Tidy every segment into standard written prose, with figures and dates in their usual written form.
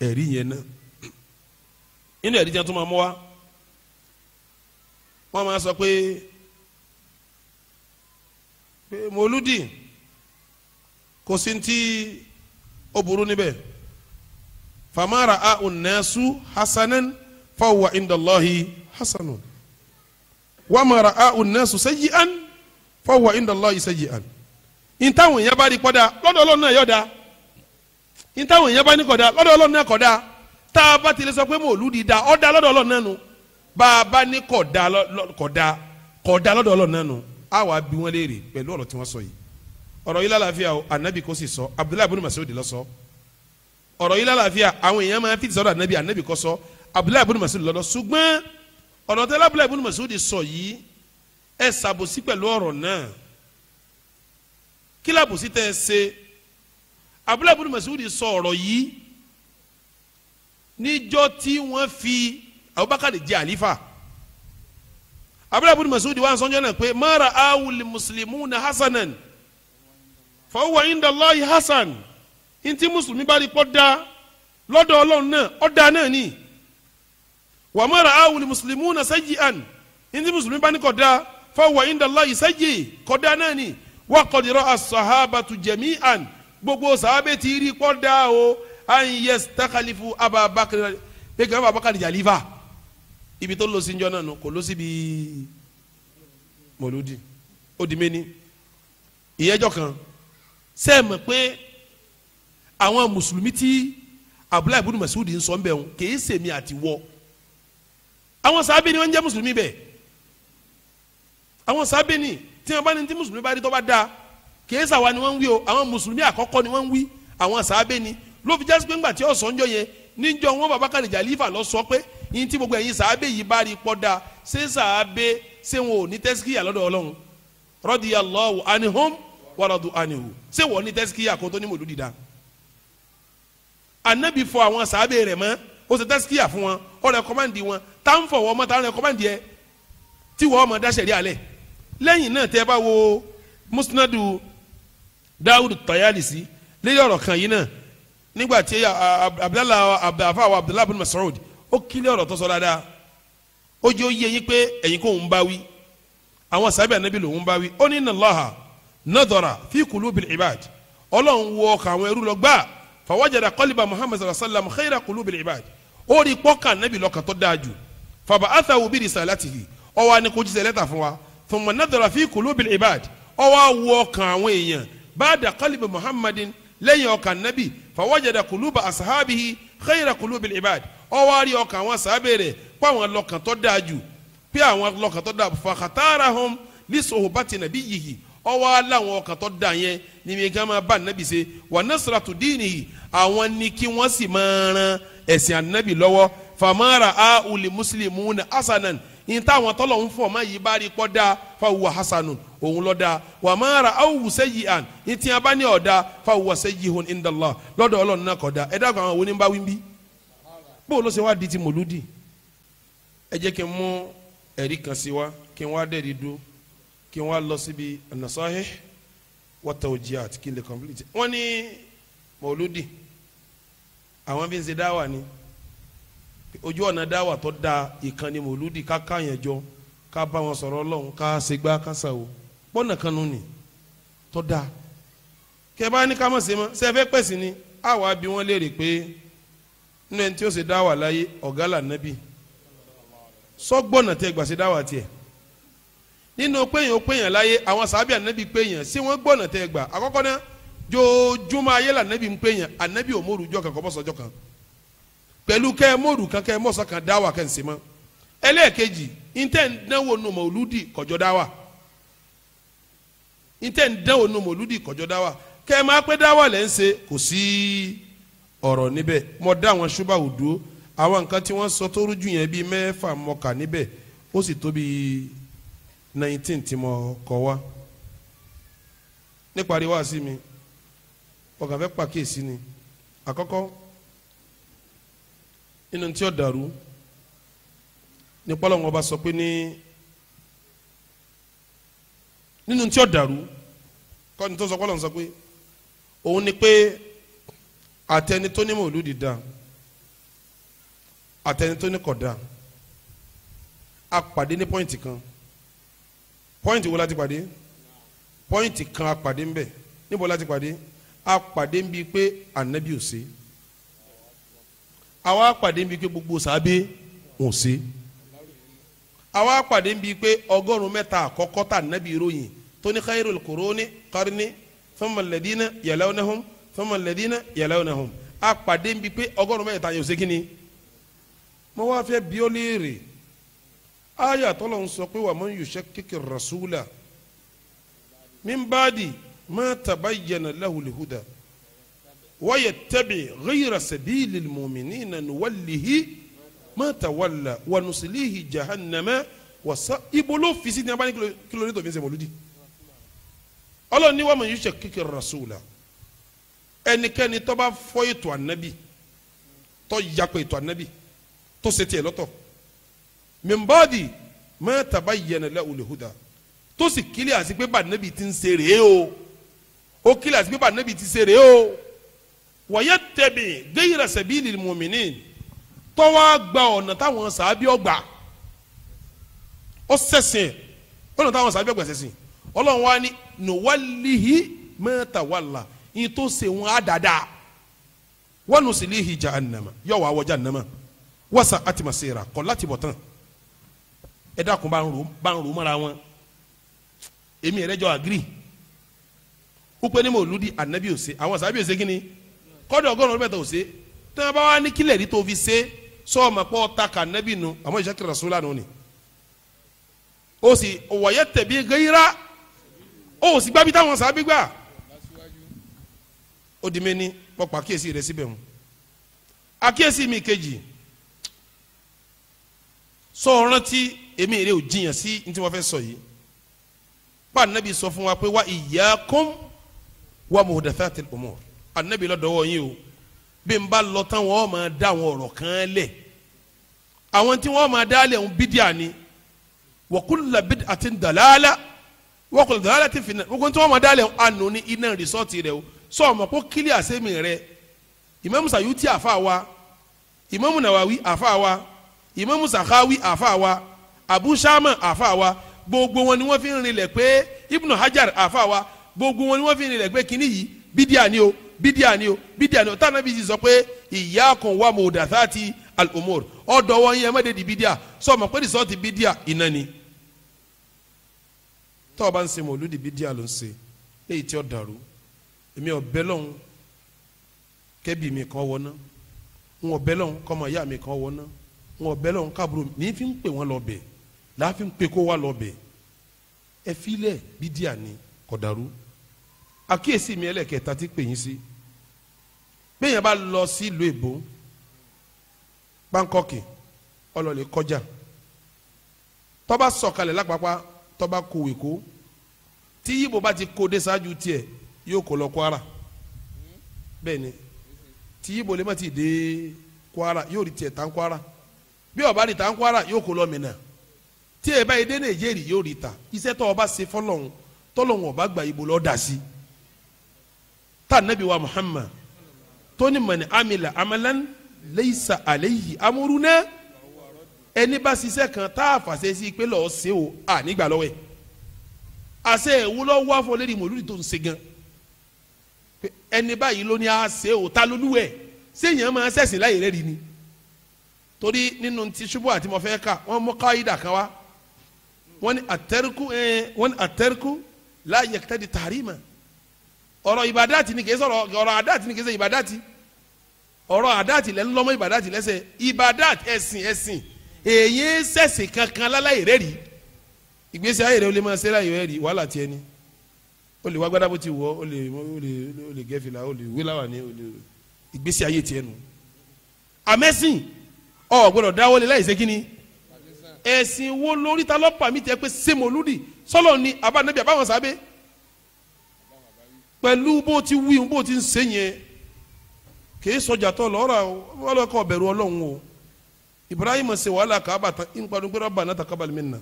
Ẹ̀rí yẹn náà nínú ẹ̀rí tí wọ́n tún máa mú wá, wọ́n máa sọ pé mọ̀lúdì kò sí ti ó burú níbẹ̀. Famara a unnasu hasanan fahuwa indallahi hasanun wa ma ra'a unnasu sayyi'an fahuwa indallahi sayyi'an. Ìtàwọn èèyàn bá rí kọ́dà lọ́dọ̀ Ọlọ́run náà yọ̀dá, ìtàwọn èèyàn bá ní kọ́dà lọ́dọ̀ Ọlọ́run náà kọ́dà. Tá a bá ti lè sọ pé mọ̀lúdì dá ọ́ dá lọ́dọ̀ Ọlọ́run náà nù, bá a bá ní kọ́dà kọ́dà kọ́dà lọ́dọ̀ Ọlọ́run náà nù, á wàá bí wọ́n léèrè pẹ̀lú ọ̀rọ̀ tí wọ́n sọ yìí. Ọ̀rọ̀ yìí lálàáfíà o, anabi kò sì sọ, Abdullahi ibn Mas'ud ló sọ. Ọ̀rọ̀ yìí lálàáfíà, àwọn èèyàn máa fi ti sọ̀rọ̀ anabi, anabi kò sọ, Abdullahi ibn Mas'ud ló sọ. Ṣùgbọ́n ọ̀rọ̀ tẹ́lẹ̀ Abdullahi ibn Mas'ud sọ yìí, ẹ ṣàbòsí pẹ̀lú ọ̀rọ̀ náà. Kí làbòsí tẹ́ ẹ ṣe? Abdullahi ibn Mas'ud sọ ọ̀rọ̀ yìí níjọ́ tí wọ́n fi Abubakar jẹ àlífà. Abdullahi ibn Mas'ud wà sọ́njọ́ náà pé ma ra'awul muslimuna hasanan fahuwa inda Allahi hasan. Ntí mùsùlùmí bá rí pọ́ da lọ́dọ̀ Ọlọ́run náà ọ́ da náà ni. Wa ma ra'awul muslimuna sayyi'an. Ntí mùsùlùmí bá ní kọ́ da fahuwa inda Allahi sayyi, kọ́ da náà ni. Wa qad ra'a as-sahabatu jami'an. Gbogbo sàábẹ̀ ti rí pọ́ da o, an yastakhlifu Aba Bakr, pé kí wọ́n bá Abubakar jàlífà. Ibi tó lọ sí njọ́ náà nù, kò lọ síbi mọ̀lúdì. Ó di méní. Ìyẹ́jọ́ kan sẹ́ẹ̀mọ̀ pé àwọn mùsùlùmí tí Abdullahi ibn Mas'ud ń sọ ń bẹ̀ wọn kì í sèmi àti wọ. Àwọn sàábẹ̀ ni wọ́n ń jẹ́ mùsùlùmí bẹ̀. Àwọn sàábẹ̀ ni tí wọ́n bá ní tí mùsùlùmí bá rí tó bá dáa, kì í sàwa ni wọ́n ń wí o, àwọn mùsùlùmí àkọ́kọ́ ni wọ́n ń wí, àwọn sàábẹ̀ ni. Ló fi jásí pé ńgbà tí ọ̀sán jọ yẹn níjọ wọn bàbá kàlẹ̀jà lífà lọ sọ pé yín tí gbogbo ẹ̀yin sàábẹ̀ yìí bá rí pọ́ dáa, ṣé sàábẹ̀ ṣé wọn ò ní tẹ́síkìyà lọ́dọ̀ Ọlọ́run? Radiyallahu anhum waradu anihu. Ṣé wọ́n ní tẹ́síkìyà kó tó ní mòlúdì dá? Anabi fọ àwọn sàábẹ̀ rẹ̀ mọ́, ó ṣe tẹ́síkìyà fún wọn, ó rẹkọmándì wọn, tá ń fọ wọn mọ́, tá ń rẹkọmándì ẹ tí wọ́n mọ̀ dáṣẹ̀rí alẹ̀. Lẹ́yìn náà tẹ́ bá wo Musnadu Dawud Tayalisi lórí ọ̀rọ̀ kan yìí náà, nígbà tí Abdullahi bin Mas'ud ó kílẹ̀ ọ̀rọ̀ tó sọ dáadáa, ó jẹ́ ó yé yín pé ẹ̀yin kò ń bá wí, àwọn sàábẹ̀ anabi lòún bá wí. Ó ní inna Allaha nadara fi kulubil ibad. Ọlọ́run wo ọkàn àwọn ẹrú lọ gbà, fawajada qalba Muhammad sallallahu alayhi wa sallam khayra kulubil ibad. Ó rí pọ́kà nábì lọ́kàn tó dáa jù. Faba'athahu bi risalatihi. Ó wá ní kó jíṣẹ́ lẹ́tà fún wa. Thumma nadara fi kulubil ibad. Ó wá wo ọkàn àwọn èèyàn ba'da qalbi Muhammadin, lẹ́yìn ọkàn nábì, fawajada kuluba ashabihi khayra kulubil ibad. Ó wá rí ọkàn àwọn sàábẹ̀ rẹ̀ pé àwọn lọ́kàn tó dáa jù, pé àwọn lọ́kàn tó dáa. Fakhatarahum li suhbati nabiyyihi. Ọwọ́ aláwọn ọkàn tó dà yẹn ní mi kí wọ́n máa bá ànábì ṣe, wà nasratu dinihi, àwọn ni kí wọ́n sì máa ran ẹ̀sìn ànábì lọ́wọ́. Famara auli muslimuna hasanan. Ní táwọn tọ́lọ̀ ń fọ̀ máa yí bá rí pọ́ dáa, fahuwa hasanun, òun ló dáa. Wà mara awù sayyi'an, ní tí a bá ní ọ̀dà, fahuwa sayyihun indallah, lọ́dọ̀ Ọlọ́run náà kọ̀ dáa. Ẹ dákun, àwọn oníbà wí bí bó ló ṣe wá di ti mòlúdì? Ẹ jẹ́ kí n mú ẹ̀rí kan sí wa, kí n wá dẹ̀rí dúró, kí wọ́n lọ síbi an-nasahih wa tawjihat kí n lè complete. Wọ́n ní mọ̀lúdì àwọn fi ń ṣe dáwà ni, ojú ọ̀nà dáwà tó da ìkànnì mọ̀lúdì, ká káyàn jọ, ká bá wọn sọ̀rọ̀ Ọlọ́run, ká ṣègbà ká ṣàwò pọ́nà kan nù ní tó da. Kẹ bá ní ká mọ̀ sí mọ́ ṣe fẹ́ pẹ̀sì ni, àwa bí wọ́n léèrè pé nínú ẹni tí ó ṣe dáwà láyé ọ̀gá là nábì sọ́gbọ́nà tẹ gbà ṣe dáwà tiẹ̀. Nínú péyàn ó péyàn láyé, àwọn sàábì ànábì péyàn, sí wọ́n gbọ́nà tẹ́ gbà? Àkọ́kọ́ náà jojúmọ́ ayé là ànábì ń péyàn, ànábì ò móru jọ kan kọ́ mọ́sọ̀jọ́ kan, pẹ̀lú kẹ́ ẹ móru kan kẹ́ ẹ mọ́sọ̀ kan dáwà kẹ́ ń ṣe mọ́. Ẹlẹ́ẹ̀kejì, ntẹ́ ń dánwò nù mọ̀lúdì kọjọ́ dáwà, ntẹ́ ń dánwò nù mọ̀lúdì kọjọ́ dáwà, kẹ́ ẹ máa pé dáwà lẹ́ ń ṣe, kò sí ọ̀rọ̀ níbẹ̀. Mo dá àwọn ṣúbà òdúró, àwọn nǹkan tí wọ́n sọ tó rújú yẹn bíi mẹ́fà mọ́kà níbẹ̀, ó sì tó bíi 19 tí mo kọ wá. Níparí wá sí mi, ọkàn fẹ́ pàkíyèsí ni. Àkọ́kọ́ nínú tí ó dàrú ní pọ́lọ́wọ́n ọba sọ pé ní nínú tí ó dàrú kọ́ni tó sọ pọ́lọ́wọ́n sọ pé òun ni pé àtẹni tó ní mòlúdì dá àtẹni tó ní kódà a pàdé ní pọ́ìntì kan. Pọ́ìntì wo la ti pàdé? Pọ́ìntì kan a pàdé ń bẹ̀. Níbo la ti pàdé? A pàdé ń bi pé ànábì ò ṣe. Àwa pàdé ń bi pé gbogbo sàábé ò ṣe. Àwa pàdé ń bi pé 300 àkọ́kọ́ tà ànábì ròyìn tó ní khairul quruni qarni thumma alladhina yalawnahum thumma alladhina yalawnahum. A pàdé ń bi pé 300 yóò ṣe kí ni? Mo wá fẹ́ bi ọ́ léèrè. Aya tọ́lọ̀ ń sọ pé wa man yushakkiki rasula min ba'di ma tabayyana lahul huda wa yattabi ghayra sabilil mu'minina nuwallihi ma tawalla wa nuslihi jahannama wa sa. Ibo ló fi sí ní abáni kí ló ní tó fi ń ṣe mọ̀lúdì? Ọlọ́run ní wa man yushakkiki rasula, ẹnikẹ́ni tó bá fọ́ ètò ànábì, tó yapa ètò ànábì, tó ṣe tiẹ̀ lọ́tọ̀, min ba'di ma tabayyana lahul huda, tó sì kílẹ̀ àti pé bá ànábì ti ń ṣe rèé o, ó kílẹ̀ àti pé bá ànábì ti ṣe rèé o, wa yattabi ghayra sabilil mu'minin, tó wá gba ọ̀nà táwọn sàábí ọgbà, ó sẹ̀sìn ọ̀nà táwọn sàábí ọgbà sẹ̀sìn. Ọlọ́run wá ní nuwallihi ma tawalla, yìí tó ṣe wọn á dáadáa, wa nuslihi jahannama, yóò wá wọ jahannama, wa sa'at masira, kọ̀ láti bọ̀ tán. Ẹ dákun, bá ń rò mọ́ra wọn. Èmi ẹ̀rẹ́jọ àgírí wípé ní mòlúdi ànábì òsè, àwọn sàábì òsè kínní kọ́dọ̀ 100 òsè. Tí wọ́n bá wá ní kílẹ̀ rí tó fi ṣe sọ́ọ̀mọ̀ pọ̀ ta kà ànábì nu àmọ́ ìṣe kìlọ̀ sólà nù ni. Ó sì wọ̀yẹ́ tẹ̀bí gẹ́yìrá, ó sì gbábí táwọn sàábì gbà. Ó di méní pọ̀pọ̀ àkíyèsí rẹ̀ síbẹ̀ wọn. Àkíyèsí mi kejì, sọ rántí èmi rẹ ò jiyàn sí ní tí wọ́n fẹ́ sọ yìí. Pa anabi sọ fún wa pé wa iyyakum wa muhdathatil umur. Anabi lọ́dọ̀wọ́ yín o, bí n bá lọ tán wọ́n máa dá àwọn ọ̀rọ̀ kan lẹ̀. Àwọn tí wọ́n máa dá lẹ̀ ń bídíà ni. Wa kullu bid'atin dalalah wa kullu dalalatin fin nar. Gbogbo tí wọ́n máa dá lẹ̀ ń ànú ní iná rìsọ́ọ̀tì rẹ o. Sọ ọmọ kó kílí àsẹ́mi rẹ. Imam Sayuti àfa wa, Imam Nawawi àfa wa, Imam Sakhawi àfa wa, Abu Shama àfa wa, gbogbo wọn ni wọ́n fi ń rinlẹ̀ pé Ibn Hajar àfa wa, gbogbo wọn ni wọ́n fi ń rinlẹ̀ pé kíní yìí bídíà ni o, bídíà ni o, bídíà ni o. Táwọn bí sọ pé iyyakum wa muhdathati al-umur, ọ̀dọ̀ wọn yẹn má dédi bídíà. Sọ ma pé rìsọ́ọ̀tì bídíà iná ni. Tọ́ ọ bá ń ṣe mọ̀lúdì bídíà ló ń ṣe léyìí tí ó dàrú. Èmi ọ̀bẹ lọ́hùn kẹ́bí mi kan wọná, ń ọ̀bẹ lọ́hùn kọ́mọ ìyá mi kan wọná, ń ọ̀bẹ lọ́hùn káàbùrò ní fi ń pè wọ́n lọ bẹ̀, láàfin pé kó wá lọ bẹ̀. Ẹ filẹ̀ bídíà ni kò dàrú. Àkíyèsí mi ẹlẹ́kẹta ti pè yín sí, bẹ́ẹ̀ yẹn bá lọ sí ìlú èbó, Báńkọ́kì, ọlọ́ọ̀lẹ̀ kọjá, tó bá sọ̀kalẹ̀ lápapá, tó bá kó wèkó, tí yíbo bá ti kó dé ṣáájú tiẹ̀ yóò kó lọ Kwara. Bẹ́ẹ̀ ni tí yíbo lè má ti dé Kwara yóò rí tiẹ̀ tán Kwara, bí ó bá rí tán Kwara yóò kó lọ Mínà, tí ẹ bá yẹ dé Nàìjíríà yóò rí ta. Iṣẹ́ tó o bá ṣe fọlọ́hún tọ́lọ́hún ọba gba ibo lọ́ọ́ dà sí. Tá nàbí wa Muhammad tó ní man amila amalan laysa alayhi amruna, ẹni bá ṣiṣẹ́ kan tá a fàṣẹ sí pé lọ́ọ́ ṣe o, à nígbà lọ́wọ́ ẹ̀. Àṣẹ ìwúlọ́ wá fọ lédi mòlúdi tó ń ṣe gan. Ẹni báyìí ló ní a ṣe o, ta lolúwẹ̀ séèyàn máa ṣẹ̀sìn láyè rẹ̀ rí ni. Torí nínú ti ṣubú àti mo fẹ́ kà wọ́n mú káyidà kan wá, wọ́n ní àtẹ́rùkú wọ́n ní àtẹ́rùkú la yaqtadi tahrima. Ọ̀rọ̀ ìbàdàtì ni kì í sọ̀rọ̀, ọ̀rọ̀ àdàtì ni kì í ṣe ìbàdàtì. Ọ̀rọ̀ àdàtì lẹ́nu lọ́mọ ìbàdàtì lẹ́sẹ̀. Ìbàdàtì ẹ̀sìn ẹ̀sìn èyí ṣẹ̀sìn kankan láláyè rẹ̀ rí. Ìgbésí ayé rẹ̀ ó lè máa ṣe láyè rẹ̀ rí, wàhálà tiẹ̀ ni. Ó lè wá gbádá bó ti wọ̀, ó lè gẹ́fìlà, ó lè wé láwàní, ó lè ìgbésí ayé tiẹ̀ nù. Àmẹ́sìn ọ̀ gbọ́dọ̀ dáwọ́lé láì ṣe kíni. Ẹ̀sìn wo lórí ta lọ́pàá mi tẹ́ pé sẹ́mọ̀lúdì sọ́lọ́ ni abánabi àbáwọn sábẹ́ pẹ̀lú bó ti wí bó ti ń ṣe yẹn kì í sọjà tó lọ́ra ọlọ́kọ̀ bẹ̀rù Ọlọ́run o. Ibrahim ṣe wàhálà Káàbà tán ń padùn pé Rabbana taqabbal minna.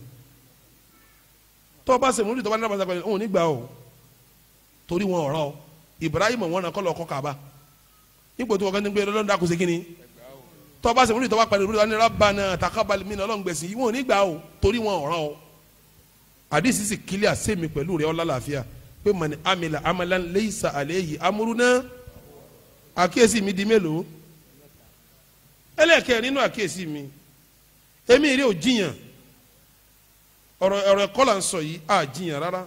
Tó o bá sẹ́mọ̀lúdì tó bá ní Rabbana taqabbal òun nígbà o, torí wọn ọ̀rọ̀ o. Ibrahim wọn náà kọ́ lọ́ọ́ kọ́ Káàbà nígbà tó wọ́n kàn ní pé Ọlọ́run dákun ṣe kíni. Tó bá ṣe mòlúdi tó bá parí mòlúdi wọn ní Rabbana taqabbal minna, Ọlọ́run gbẹ̀sìn yìí, wọn ò ní gbà o, torí wọn ọ̀ràn o. Àdìsí sì kílíà sẹ́mi pẹ̀lú rẹ̀ ọlá làáfíà pé man amila amalan laysa alayhi amruna. Àkíyèsí mi di mélòó? Ẹlẹ́ẹ̀kẹ́ nínú àkíyèsí mi, èmi rí ò jiyàn. Ọ̀rọ̀ ẹ̀kọ́ là ń sọ yìí, à jiyàn rárá.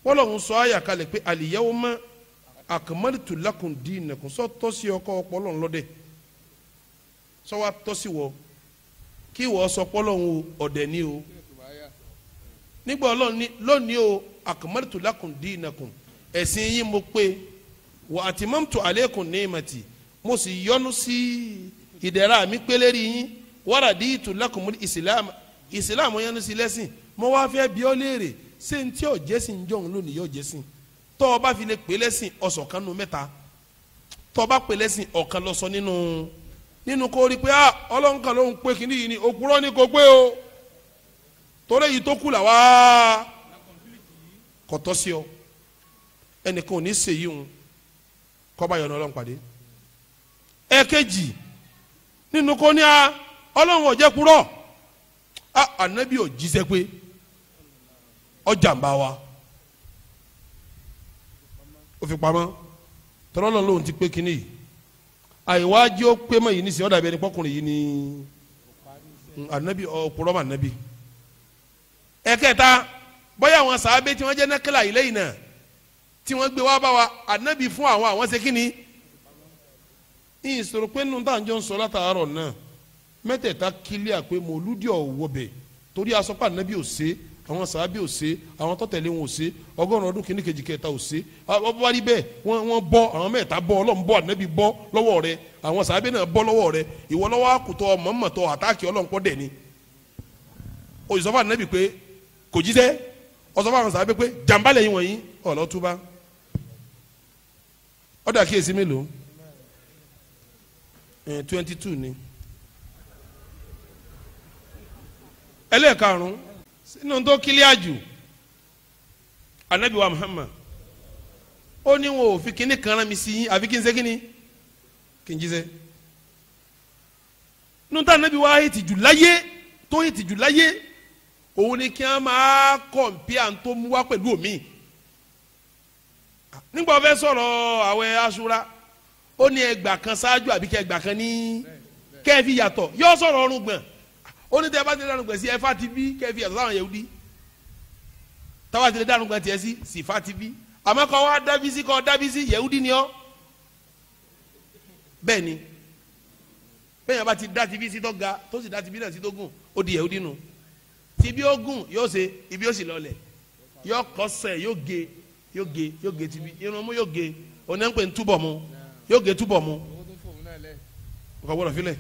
Wọ́n lọ́hùn sọ àyà kalẹ̀ pé al-yawma akmaltu lakum dinakum. Sọ tọ́sí ọkọ ọpọlọ ńlọdẹ, sọ wa tọ́sí wọ kí wọ́n sọ pọ́lọ́hún ọ̀dẹ̀ ni o. Nígbà Ọlọ́run ní lónìí o, akmaltu lakum dinakum, ẹ̀sìn yín mo pé, wa atmamtu alaykum ni'mati, mo sì yọ́nú sí ìdẹ̀ra mi pélérí yín, wa raditu lakumul islam, ìsìláàmù yẹn sí lẹ́sìn. Mo wá fẹ́ bi ọ́ léèrè, ṣé n tí ò jẹ́sìn jọ̀hún lónìí yóò jẹ́sìn? Tọ́ ọ bá fi lè pè lẹ́sìn ọ̀sọ̀ kan nù mẹ́ta, tọ́ ọ bá pè lẹ́sìn ọ̀kan lọ sọ nínú kó rí pé Ọlọ́run kan ló ń pè kíní yìí ni, òpùrọ́ ni kò pé o, torí èyí tó kù là wá kò tọ́ sí ọ. Ẹnìkan ò ní ṣèyí òun kọ́ bá yọ̀nà Ọlọ́run pàdé. Ẹ̀kejì nínú kó ní Ọlọ́run ò jẹ́ purọ́, anabi ò jíṣẹ́ pé ọjà ń bá wa, ó fi pamọ́ tọ́lọ́lọ́ lóhun ti pé kínní yìí. Àìwájú ó pé mọ́ yìí nísìnyí, ọ̀dà bíi ẹni pọ́kùnrin yìí ni anabi ọ̀pọ̀lọ́mọ anabi. Ẹ̀kẹta, bóyá àwọn sàábé tí wọ́n jẹ́ nákàlà yìí lẹ́yìn náà tí wọ́n gbé wá bá wa, anabi fún àwọn ṣe kínní. Ìṣòro pé nínú tá à ń jọ ń sọ látàárọ̀ náà, mẹ́tẹ̀ẹ̀ta kílíà pé mòlúdì ọ̀wọ́ bẹ̀, torí asọ́pá nàbí ò ṣe, àwọn sàábì ò ṣe, àwọn tọ́tẹ̀lé wọn ò ṣe, ọgọ́rùn ọdún kìíní kejì kẹta ò ṣe. Ọba rí bẹ́ẹ̀, wọ́n bọ́, àwọn mẹ́ta bọ́, Ọlọ́run bọ́, ànábì bọ́ lọ́wọ́ rẹ, àwọn sàábì náà bọ́ lọ́wọ́ rẹ, ìwọ lọ́wọ́ àkùtọ̀ mọ̀mọ́tọ̀ àtàkì Ọlọ́run pọ̀ dẹ̀ ni. Òṣìṣọ́fà ànábì pé kò jíṣẹ́, ọ̀sọ́fà àwọn sàábì pé jàǹbá lẹ́yìn wọ̀nyí, ọ̀lọ́túbá. Ọ̀dà kíyèsí mélòó? 22 ni. Ẹlẹ́ẹ̀karùn-ún sínú tó kílíà jù, anabi wa Muhammad ó ní wọn ò fi kíní kan rán mi sí yín àfi kí n ṣe kíní kí n jíṣẹ́. Nínú tá anabi wa hìtì jù láyé, tó hìtì jù láyé, òun ni kí wọ́n máa kọ̀m̀pìà tó mú wá pẹ̀lú omi. Nígbà wọ́n fẹ́ sọ̀rọ̀ àwẹ̀ Aṣúra, ó ní ẹgbà kan ṣáájú àbí kí ẹgbà kan ní kẹ́ẹ̀fì yàtọ̀. Yóò sọ̀rọ̀ ọrùn gbọ̀n, ó ní tẹ́ bá ti dánú gbọ̀n sí ẹ̀fà ti bí kẹ́ẹ̀fì yàtọ̀ sáwọn Yahudi, táwa ti lè dánú gbọ̀n tiẹ̀ sí sífà ti bí, àmọ́ kọ́ wá dábí sí kọ́ dábí sí Yahudi ni ọ́. Bẹ́ẹ̀ ni, bẹ́ẹ̀ yẹn bá ti dá ti bí sí tó ga, tó sì dá ti bí náà sí tó gùn, ó di Yahudi nù. Ti bí ó gùn yóò ṣe ibi ó sì lọlẹ̀, yóò kọsẹ̀, yóò ge, yóò ge, yóò ge ti bí irun mú, yóò ge, òní ń pè ń túbọ̀ mu, yóò ge túbọ̀ mu, ọkọ̀ gbọ́dọ̀ filẹ̀.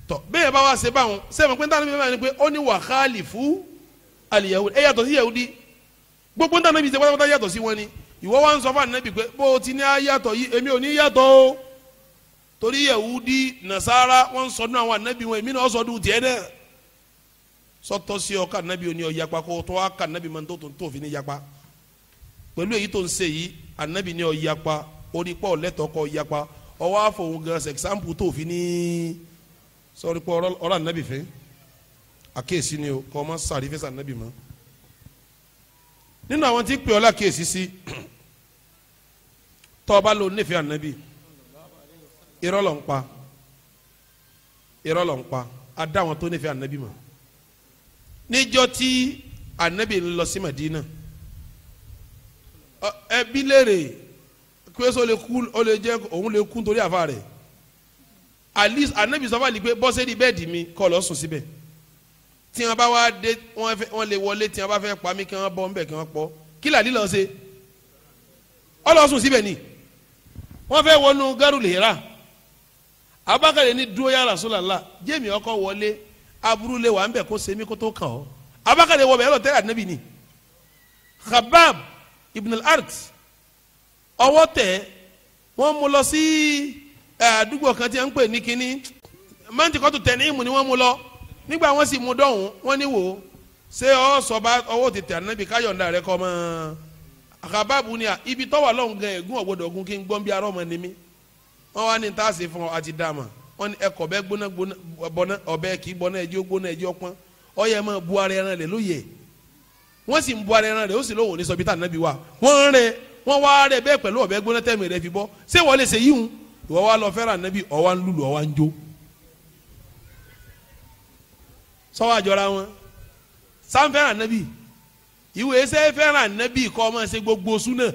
Tọ bẹ́ẹ̀ bá wá ṣe báwọn sẹ́mi pé ntànàbí báyìí ni pé ó ní wàhálì fún àlìyahudi, ẹ yàtọ̀ sí Yahudi, gbogbo ntànàbí ṣe pátápátá yàtọ̀ sí wọn ni. Ìwọ wá ń sọ fún ànábì pé bó o ti ní ayàtọ̀ yìí, èmi ò ní yàtọ̀ o, torí Yahudi Nasara wọn ń sọdún àwọn ànábì wọn, èmi náà sọdún tiẹ̀ náà. Sọtọ sí ọ ká ànábì ò ní ọ yapa, kó tó wá ká ànábì máa tó tó fi ní yapa. Pẹ̀lú èyí tó ń ṣe yìí, ànábì ní ọ yapa, orí pọ̀ lẹ́tọ̀ọ́ kọ́ yapa, ọwọ́ àfọ̀hún gan ṣẹ̀xámpù tó fi ní sọrí pé ọ̀rọ̀ ànábì fẹ́. Àkíyèsí ni o, kọ́ ọmọ sàrí fẹsẹ̀ ànábì mọ́. Nínú àwọn tí pè ọ́ lákíyèsí sí, tọ́ ọ bá lò nífẹ̀ẹ́ ànábì, irọ́ ló ń pa, irọ́ ló ń pa. A dá àwọn tó nífẹ̀ẹ́ ànábì mọ́. Níjọ́ tí ànábì ń lọ sí Madina, ẹbí léèrè pé sọ lè kú, ó lè jẹ́ òun lè kú nítorí àfa rẹ̀. Anabi sọ fún Ali pé bọ́sẹ̀ di bẹ́ẹ̀dì mi kọ́ lọ sùn síbẹ̀. Tí wọ́n bá wá dé, wọ́n lè wọlé, tí wọ́n bá fẹ́ pa mí kí wọ́n bọ́ ńbẹ̀ kí wọ́n pọ̀. Kí làlí lọ ṣe? Ó lọ sùn síbẹ̀ ni. Wọ́n fẹ́ wọnú Garul Hira. Abubakar ní dúró ya Rasulullah, jẹ́mi ọkọ wọlé, aburú lè wà ńbẹ̀ kó ṣe mí kó tó kàn ọ́. Abubakar wọ bẹ̀ ẹ lọ tẹ́lẹ̀ anabi ni. Khabbab ibn al-Art ọwọ́ tẹ̀, wọ́n mú lọ sí àdúgbò kan tí a ń pè ní kínní mọ́ntìkọ́tù tẹ̀níìmù ni wọ́n mú lọ. Nígbà wọ́n sì mú dọ̀hún, wọ́n ní wò ó ṣé ọ sọ bá ọwọ́ tètè ànábì káyọ̀ǹda rẹ kọ́ mọ́. Àkàbàbù ni à ibi tọ́wà lọ́hùn gan ẹ̀gún ọ̀gbọ́dọ̀ ogun kí n gbọ́n bí arọ́ ọmọ ni mí. Wọ́n wá ní tá a ṣe fún ọ àti dàmà. Wọ́n ní ẹkọ̀ bẹ́ gbóná gbóná bọ́ná ọbẹ̀ kì í bọ́ná ẹjẹ́ gbóná ẹjẹ́ ọpọ́n ọyẹ máa bu ara ẹran rẹ̀ lóye. Wọ́n sì ń bu ara ẹran rẹ̀ ó sì lóhùn ní sọ bí tá ànábì wà. Wọ́n rẹ̀ wọ́n wá rẹ̀ bẹ́ẹ̀ pẹ̀lú ọbẹ̀ gbóná tẹ̀mí rẹ̀ fi bọ́. Ṣé wọ́n lè ṣe yíhun? Ìwọ wá lọ fẹ́ràn ànábì ọwá ń lùlù ọwá ń jó. Sọ́wọ́ àjọra wọn. Sáńfẹ́ràn ànábì. Ìwé ẹsẹ̀ fẹ́ràn ànábì kọ́ ọmọ ṣe gbogbo súnà.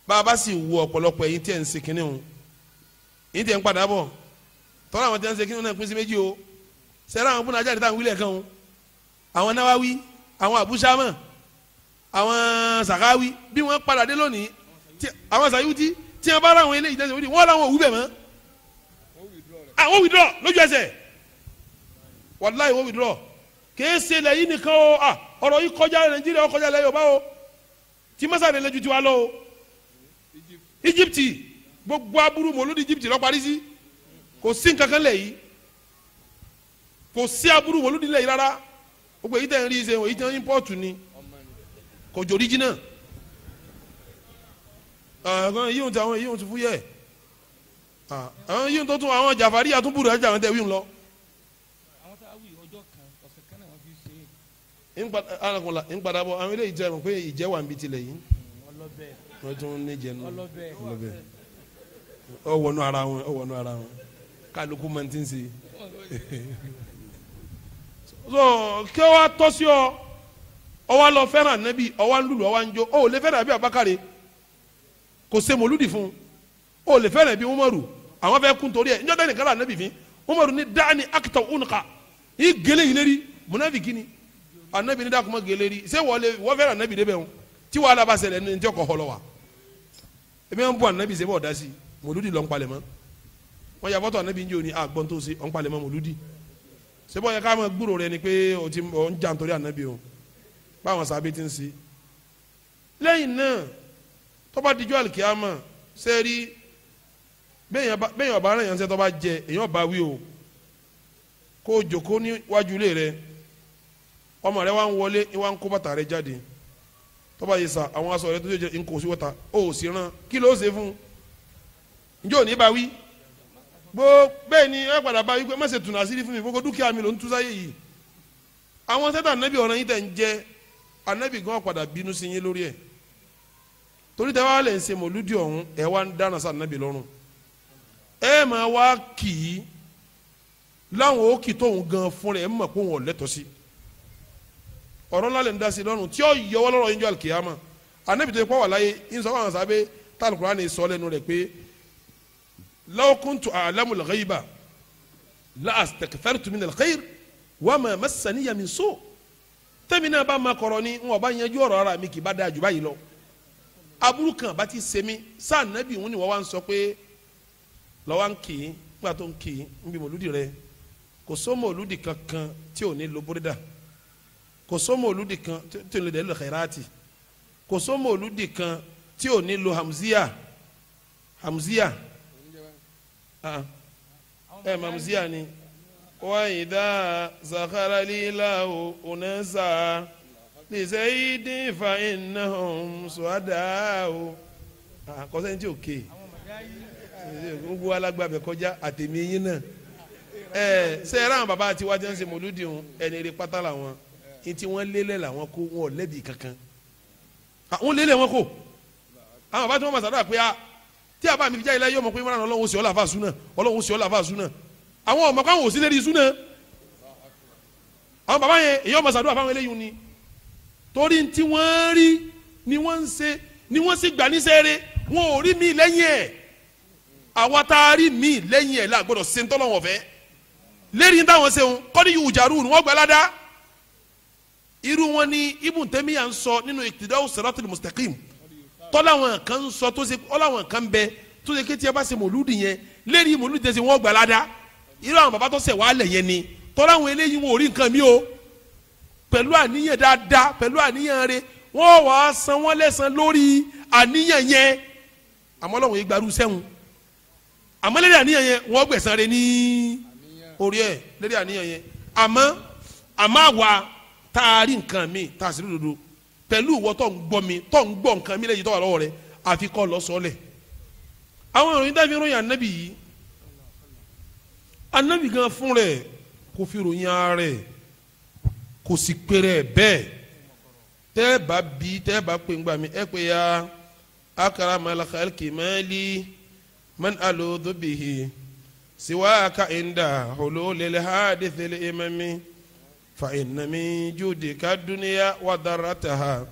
Bàbá sì wo ọ̀pọ̀lọpọ̀ ẹ̀yin tí ẹ̀ ń ṣe kínní o. Ẹ̀yin tí ẹ̀ ń padà bọ̀. Tọ́lá àwọn tí ẹ̀ ń ṣe kínní náà pín sí méjì o. Sẹ́rẹ́ àwọn fúnra jáde táwọn wílẹ̀ kan o. Àwọn Náwáwí, àwọn Àbúṣámọ̀, àwọn Sàkáwí bí wọ́n padà dé lónìí àwọn Sàyútì tí wọ́n bá ráwọn eléyìí tẹ̀sí wọ́n láwọn òwú bẹ̀ mọ́. Àwọn withdraw lójú ẹsẹ̀. Wàláhì wọ́n withdraw. Kèé ṣe ilẹ̀ yìí nìkan o. Ọ̀rọ̀ yìí kọjá Nàìjíríà kọjá ilẹ̀ Yorùbá o. Tí mọ́sàdé lẹ́jú tiwa lọ o. Egypt gbogbo aburú mòlúdi Egypt lọ parí sí. Kò sí nǹkankan lẹ̀ yìí. Kò sí aburú mòlúdi lẹ̀ yìí rárá. Gbogbo èyí tẹ̀ ń rí ṣe èyí tẹ̀ ń import ni. Kò jò original. Àwọn yìí ń ti àwọn yìí ń ti fúyẹ́. Àwọn yìí ń tó tún àwọn Jàfàrí àtúbùrù ẹ̀jẹ̀ àwọn tẹ̀ wí ń lọ. Ń padà bọ̀ àwọn eléyìí jẹ́ mọ̀ pé ìjẹ́ wà ń bi tilẹ̀ yìí. Wọ́n tún ní jẹnu ọlọ́bẹ̀. Ọ wọnú ara wọn, ọ wọnú ara wọn. Kálukú máa ti ń ṣe. So kí wàá tọ́ sí ọ, ọ wá lọ fẹ́ràn ànábì, ọ wá ń lùlù, ọ wá ń jó. Ọ ò lè fẹ́ràn àbí Abákàrè. Kò ṣe mòlúdì fún un. Ọ ò lè fẹ́ràn bí Umaru. Àwọn fẹ́ kún torí ẹ̀. Njọ́ dání kálá ànábì fín. Umaru ní dáni akitọ̀ unuka. Yìí gèlè yìí lérí. Mùnáfíkí ni. Ànábì ní dákúmọ̀ gèlè rí. Ṣé wọ́n fẹ́ràn ànábì débẹ̀ wọn? Tí wàhálà bá ṣẹlẹ̀ ní njẹ́ kọ̀ họlọ wa. Ebi ń bọ ànábì ṣe bọ̀ dá sí mòlúdì lọ ń palẹ̀ mọ́. Wọ́n yà fọ́tò ànábì ń jẹ́ òní àgbọ̀n tó ṣe ń palẹ̀ mọ́ mòlúdì. Ṣé bọ́ yẹ ká máa gbúrò rẹ ni pé o ti ń jà nítorí ànábì o. Báwọn sábẹ́ ti ń ṣe. Lẹ́yìn náà tó bá dijọ́ àlùkìyámà ṣe rí bẹ́yìn ọba ara yẹn ṣe tó bá jẹ èyàn bá wí o. Kó o jòkó níwájú ilé rẹ. Ọmọ rẹ wá ń wọlé wá ń kó bàtà rẹ jáde. Tọ́ba yìí sa àwọn aṣọ rẹ tó jẹ nkò sí wọ́ta ó sì rán kí ló ṣe fún un njẹ́ òní bá wí gbó bẹ́ẹ̀ ni ẹ padà bá wí pé má ṣe tùnà àṣírí fún mi gbogbo dúkìá mi ló ń tú sáyé yìí. Àwọn sẹ́tà ànábì ọ̀ràn yín tẹ̀ ń jẹ́ ànábì gan padà bínú sí yín lórí ẹ̀ torí tẹ́ wá lè ṣe mòlúdì ọ̀hún ẹ̀ wá ń dáná sí ànábì lọ́rùn ẹ máa wá kì í láwọn òkì tóun gan fún rẹ̀ ẹ mọ̀ pé òun ò lẹ́tọ̀ọ́ sí ọ̀rọ̀ ńlá lè ń da sí lọ́rùn tí ó yọwọ́ lọ́rọ̀ yín jọ àlùkìyàmà anabi tó yẹ kó wà láyé ń sọ fún àwọn sábẹ́ tálùkùránì sọ lẹ́nu rẹ̀ pé law kuntu a'lamul ghayba la astakthartu minal khayr wa ma massaniya min su' tẹ́mi náà bá ma kọ̀rọ̀ ni wọn bá yanjú ọ̀rọ̀ ara mi kì í bá dáa jù báyìí lọ aburú kan bá ti ṣe mí sáà nàbì òun ni wọ́n wá ń sọ pé lọ́wọ́ ń kì í nígbà tó ń kì í ń bí mòlúdì rẹ kò só mòlúdì kankan tí ò ní lo búrídà kò sómo olùdí kan tí ò ní lo khairati kò sómo olùdí kan tí ò ní lo hamzia hamzia ẹ hamzia ni wa idha zakhara lilahu unasa lisayidi fa innahum suadau kọsẹ́ni tí ò ké gbogbo alágbàbẹ kọjá àtẹ̀mí yín náà ẹ ṣe é ráwọn bàbá àti wájú ń ṣe mòlúdì ń ẹni rí pátá làwọn ntí wọn lélẹ̀ làwọn kó wọn ò lẹ́bi kankan àwọn lélẹ̀ wọn kó àwọn bàbá tí wọn ma sàdúrà pé a tí a bá mi fi jáde láyé ọmọ pé mọ́ra Ọlọ́run sì ọ́ làfà súnà Ọlọ́run sì ọ́ làfà súnà àwọn ọmọ káwọn ò sí lérí súnà àwọn bàbá yẹn èyí ọmọ sàdúrà fáwọn eléyìí ni torí ntí wọ́n rí ni wọ́n ń ṣe ni wọ́n sì gbà níṣẹ́ rẹ̀ wọn ò rí mi lẹ́yìn ẹ̀ àwa tá a rí mi lẹ́yìn ẹ̀ la gbọ́dọ̀ ṣe ń tọ́lọ́wọ̀n fẹ́ lérí táwọn ṣe ń kọ́ni yùjàrú ni wọ́n gbẹ ládàá irú wọn ni Ibn Taymiyyah ń sọ nínú Iqtida'u Siratil Mustaqim tọ́láwọn kan ń sọ tó ṣe ọláwọn kan bẹ tó ṣe kétí ẹ bá ṣe mòlúdì yẹn lérí mòlúdì yẹn ṣe wọ́n gbà ládàá irú àwọn bàbá tó ṣẹ̀ wá lẹ̀ yẹn ni tọ́láwọn eléyìí wọn ò rí nǹkan mi o pẹ̀lú àníyàn dáadáa pẹ̀lú àníyàn rẹ̀ wọ́n wàá san wọ́n lẹ́san lórí àníyàn yẹn àmọ́ Ọlọ́run yìí gbarú sẹ́wọ̀n àmọ́ lérí àníyàn yẹn wọ́n gbẹ̀san rẹ̀ ní orí ẹ̀ lérí àníyàn yẹn àmọ́ àmọ́ àwa tá a rí nǹkan mi tá a sì rí dodo pẹ̀lú ìwọ tó ń gbọ́ mi tó ń gbọ́ nǹkan mi lẹ́yìn tó wà lọ́wọ́ rẹ̀ àfi kọ́ lọ sọ́lẹ̀. Àwọn ìròyìn dábìí ròyìn ànábì yìí Anabi gan fún rẹ̀ kò fi ròyìn ara rẹ̀ kò sì péré bẹ́ẹ̀. Tẹ́ bá bí tẹ́ bá pè ń gbà mí ẹ pé ya akramal khalqi mali man aludhu bihi siwaka inda hululil hadithil imami fa inna min judika dunya wa darrataha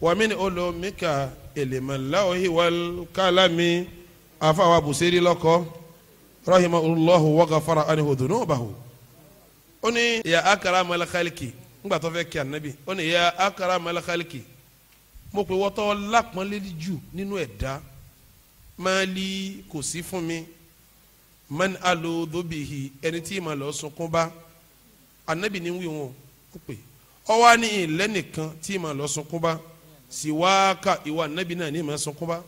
wa min ulumika ilmal lawhi wal kalami. Afawa Busiri lọ́kọ́ rahimahullahu wa ghafara anhu dhunubahu. Ó ní ya akramal khalqi ńgbà tó fẹ́ kí anabi ó ní ya akramal khalqi mo pè wọ́tọ́ lápọ́nlé jù nínú ẹ̀dá máàlì kò sí fún mi man aludhu bihi ẹni tí ma lọ sunkún bá. Anabi ní wí wọn ó pè ọ wá ní ìlẹ́nìkan tí ma lọ sunkún bá siwaka ìwà anabi náà ní ma sunkún bá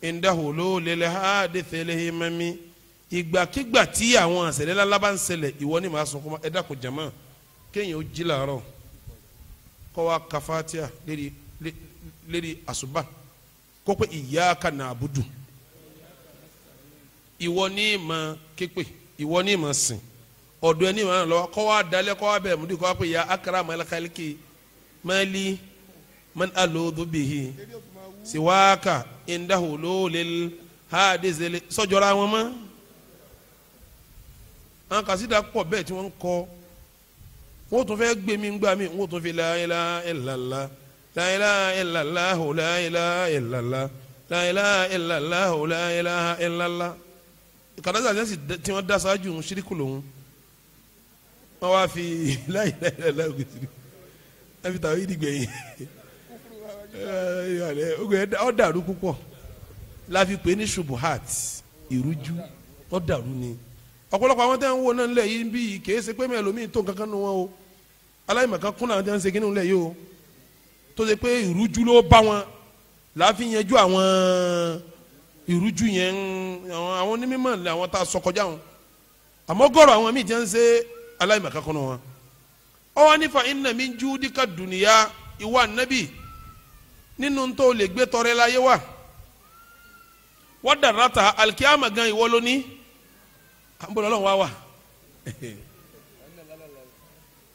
indahu lil hadithil himami ìgbàkigbà tí àwọn àṣẹlẹ̀ ńlá bá ń ṣẹlẹ̀ ìwọ ní ma sunkún bá. Ẹ dákun jama kéèyàn ó jí làárọ̀ kó wá ka Fatiha lérí àsùbá kó pé iyyaka na'budu ìwọ ní ma képe ìwọ ní ma sìn ọ̀dọ̀ ẹni ma lọ kó wá dalẹ̀ kó wá bẹ̀rẹ̀ múdi kó wá pé ya akramal khalqi mali man aludhu bihi siwaka indahu lil hadizil sọjọra wọn mọ́. Àwọn kàsídà pọ̀ bẹ́ẹ̀ tí wọ́n ń kọ́ wọ́n tún fẹ́ gbé mi gbà mí wọ́n tún fi la ilaha illallah la ilaha illallah la ilaha illallah la ilaha illallah la ilaha illallah. Kàdájà jẹ́sì tí wọ́n dá sáájú ń ṣíríkù lòun wọ́n wá fi la ilaha illallah ògùn ẹ fi tàwọn ìdìgbẹ̀yìn ó dàrú púpọ̀ la fi pè ní ṣubuhat ìrújú ó dàrú ni. Ọ̀pọ̀lọpọ̀ àwọn tẹ́ ń wo náà ńlẹ̀ yìí ń bí yìí kìí ṣe pé mẹ́lòmíì tó nǹkan kan nu wọn o aláìmọ̀kan kún náà tẹ́ ń ṣe kínní ńlẹ̀ yìí o tó ṣe pé ìrújú ló bá wọn la fi yanjú àwọn ìrújú yẹn àwọn onímọ̀ àwọn tá a sọ kọjá wọn àmọ́ gọ́rọ̀ àwọn míì tẹ́ ń ṣe aláìmọ̀kan kún wọn. Ọwọ́ nífa inna min judika dunya ìwà nábì nínú tó lè gbé tọrẹ láyé wa wọ́n dàrátà alikiyama gan ìwọ lóní àbúrò wa wà.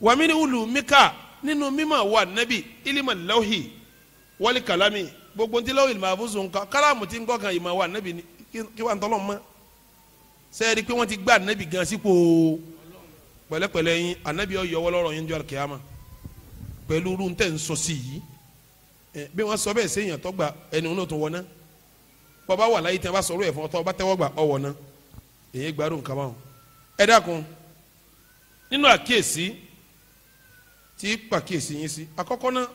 Wàmí ulu mika nínú mímọ̀ wà nábì ilima lawhi wali kalami gbogbo ntí lawhil mahfuz nǹkan kálàmù tí ń kọ́ kan ìmọ̀ wà nábì kí wà ń tọ́lọ́ mọ́ sẹ́ẹ̀rí pé wọ́n ti gbá nábì gan sípò pẹ̀lẹ́pẹ̀lẹ́ yín ànábì ó yọwọ́ lọ́rọ̀ yín jọ́ alikiyama pẹ̀lú irú tẹ̀ ń sọ sí yìí bí wọ́n sọ bẹ́ẹ̀ sẹ́yìn àtọ́gbà ẹni wọn tó wọ́n ná bọ́ba wà láyé tí wọ́n bá sọ̀rọ̀ ẹ̀ fún ọtọ́ ọba tẹ́wọ́ gbà ọwọ́ ná èyí gbádùn nǹkan báwọn. Ẹ dákun nínú àkíyèsí tí pàkíyèsí yín sí àkọ́kọ́ náà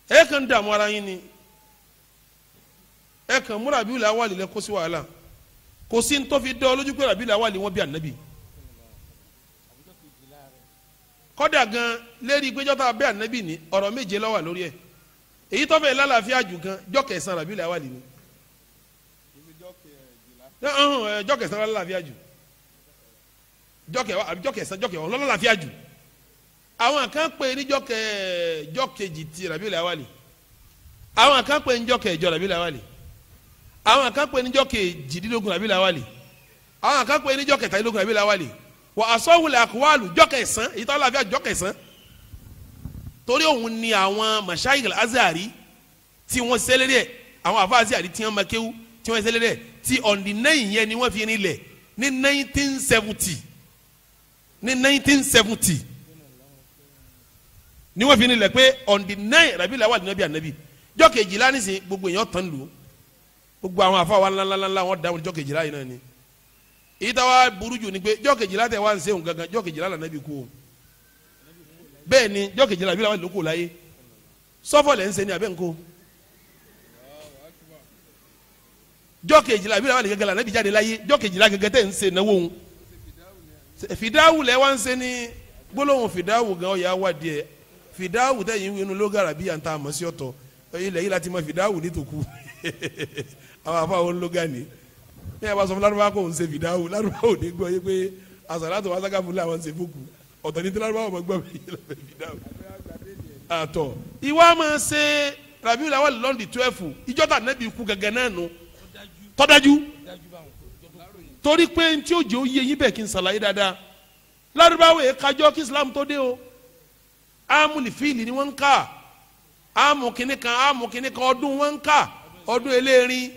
ẹ kàn dààmú ara yín ni ẹ kàn múra bí wàhálà wà lẹ kó sí wàhálà kò sí ní tó fi dán lójú pé ràbí làwà lè wọ́n bí ànábì kọ́dà gan lérí péjọ́ tá a bẹ́ ànábì ní ọ̀rọ̀ méje ló wà lórí ẹ̀ èyí tó fẹ́ lálàáfíà jù gan jọ́ kẹsàn-án ràbí làwà lè ní jọ́ kẹsàn-án lálàáfíà jù jọ́ kẹsàn-án jọ́ kẹwàá lálàáfíà jù àwọn kan pè ní jọ́ kejì ti ràbí làwà lè àwọn kan pè ní jọ́ kẹjọ ràbí làwà lè àwọn kan pè ní jọ́ kejìdínlógún ràbí làwà lè àwọn kan pè ní jọ́ kẹtàlélógún ràbí làwà lè wà asọ́wulẹ̀ àkúwàlù jọ́ kẹsàn-án èyí tó lálàáfíà jọ́ kẹsàn-án torí òun ni àwọn mashayikh al-Azhari tí wọ́n sẹ́lẹ̀ rẹ̀ àwọn àfa Azhari tí wọ́n ma kéwú tí wọ́n sẹ́lẹ̀ rẹ̀ tí on the 9 yẹn ni wọ́n fi rinlẹ̀ ní 1970 ní 1970 ni wọ́n fi rinlẹ̀ pé on the 9 Rabiul Awwal nàbí ànábì jọ́ kejìlá nísìnyí gbogbo èèyàn tán lù gbogbo àwọn àfa wa ńláńláńlá wọn dáhùn jọ́ kejìlá yìí náà ni èyí táwa burú jù ni pé jọ́ kejìlá tẹ wá ń sehun gangan jọ́ kejìlá lànàbí kú o bẹ́ẹ̀ ni jọ́ kejìlá Rabiul Awwal ló kù láyé sọ́fọ̀ lẹ́ ń ṣe ni abẹ́ ńkó jọ́ kejìlá Rabiul Awwal gẹ́gẹ́ lànàbí jáde láyé jọ́ kejìlá gẹ́gẹ́ tẹ̀ ń ṣe náwó òun fìdáwù lẹ́ wá ń ṣe ni gbólóhùn fìdáwù gan ọ̀yà wà díẹ̀ fìdáwù tẹ̀yìn inú lóga ràbí à ń ta àmọ́ sí ọ̀tọ̀ ilẹ̀ yìí láti mọ fìdáwù ní tòkú àwọn afọ àwọn lóga ni ní ẹ bá sọ fún lárúbá kò ń ṣe fìdáwù lárúbá ò ní gbọ́ yé pé àsàlátù wá sákàfù làwọn ń ṣe fókù ọ̀tọ̀ ní tí lárúbá ò mọ̀ gbọ́ mi lọ́fẹ̀ fìdáwù. Àtọ̀ ìwà máa ṣe Rabiul Awwal lọ́ndì 12 ìjọ́ta nẹ́bí ikú gẹ́gẹ́ náà nù tọ́dájú Torí pé ntí ó jẹ́ ó yé yín bẹ́ẹ̀ kí n ṣàlàyé dáadáa. Lárúbáwò yẹ kájọ́ kí Islam tó dé o. Ámùlì fíìlì ni wọ́n ń kà, ámù kìnnì kan, ámù kìnnì kan, ọdún wọ́n ń kà, ọdún eléèrin,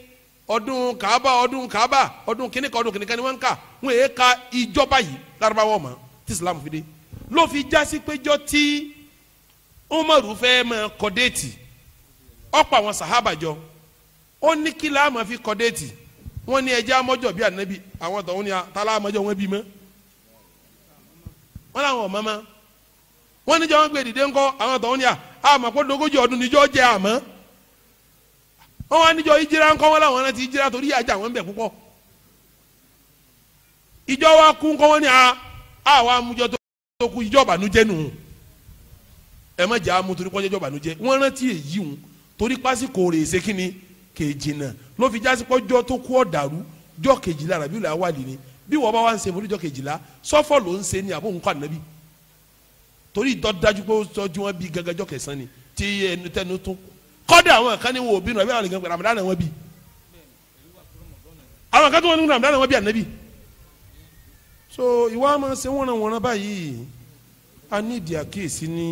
ọdún kàába, ọdún kàába, ọdún kìnnì kan, ọdún kìnnì kan ni wọ́n ń kà. Wọ́n yẹ ka ìjọba yìí Lárúbáwò mọ́ tí Islam fi dé. Ló fi jásí péjọ tí Umaru fẹ́ máa kọ déètì, ọ̀pọ̀ àwọn sàhábà jọ, ó ní kí la máa fi kọ déètì. Wọ́n ní ẹjẹ́ amọ́jọ́ bí ànábì, àwọn tọ̀hún ni tálá amọ́jọ́ wọn bí mọ́, wọ́n làwọn ọ̀mọ́ mọ́. Wọ́n níjọ́ wọn gbé dìde ńkọ́, àwọn tọ̀hún ni àmọ́ kó dogójì ọdún níjọ́ jẹ́ àmọ́. Wọ́n wá níjọ́ ìjìrá ńkọ́, wọ́n làwọn rántí ìjìrá torí àjà wọn bẹ̀ púpọ̀. Ìjọ wa kú ńkọ́, wọ́n ní àwọn amújọ tó kú ìjọ ìbànújẹ́ nù. Ẹ má jẹ́ àmú torí kọ́jọ́ ìjọ ìbànújẹ́. Wọ́n rántí èyí hùn torí pásíkò rè ṣe kíni kejìnà ló fi jásí pọ́jọ́ tó kú ọ̀dàrú jọ́ kejìlá Rabiul Awwal ni. Bí wọ́n bá wá ń ṣe mọ́lú jọ́ kejìlá, sọ́fọ̀ ló ń ṣe ni àbó nǹkan ànábì, torí ìtọ́ dájú pé ó sọ́jú wọn bí gángan jọ́ kẹsàn-án ni tí ẹnu tẹnu tún kọ́dà àwọn kan ní wo òbí nù àbí àwọn kan Ramadan wọn bí, àwọn kan tó wọn ní Ramadan wọn bí ànábì. So ìwà máa ṣe wọ́nranwọ́nran báyìí, a ní ìdí àkíyèsí ní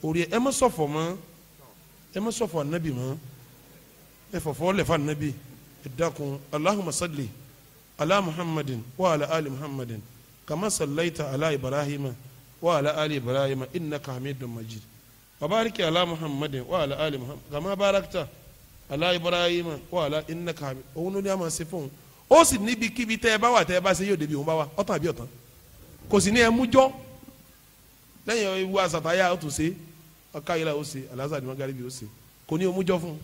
orí ẹ má ṣọ̀fọ̀ mọ́, ẹ má ṣọ̀fọ̀ ànábì mọ́, ẹ fọ̀fọ̀ lẹ̀ fún ànábì. Ẹ dákun, Allahumma salli ala Muhammadin wa ala ali Muhammadin kama sallaita ala Ibrahima wa ala ali Ibrahima innaka hamidun majid wa barik ala Muhammadin wa ala ali Muhammad kama barakta ala Ibrahima wa ala innaka hamid. Òun ló ní a máa ṣe fún un. Ó sì níbi kíbi tẹ́ ẹ bá wà, tẹ́ ẹ bá ṣe yóò débi òun bá wà, ọ̀tàn àbí ọ̀tàn. Kò sì ní ẹ mú jọ́ lẹ́yìn ewu àṣàtàyà ó tún ṣe, ọ̀ká yìí la ó ṣe, alásàdì mọ́gàríbì ó ṣe, kò ní omújọ́ fún un.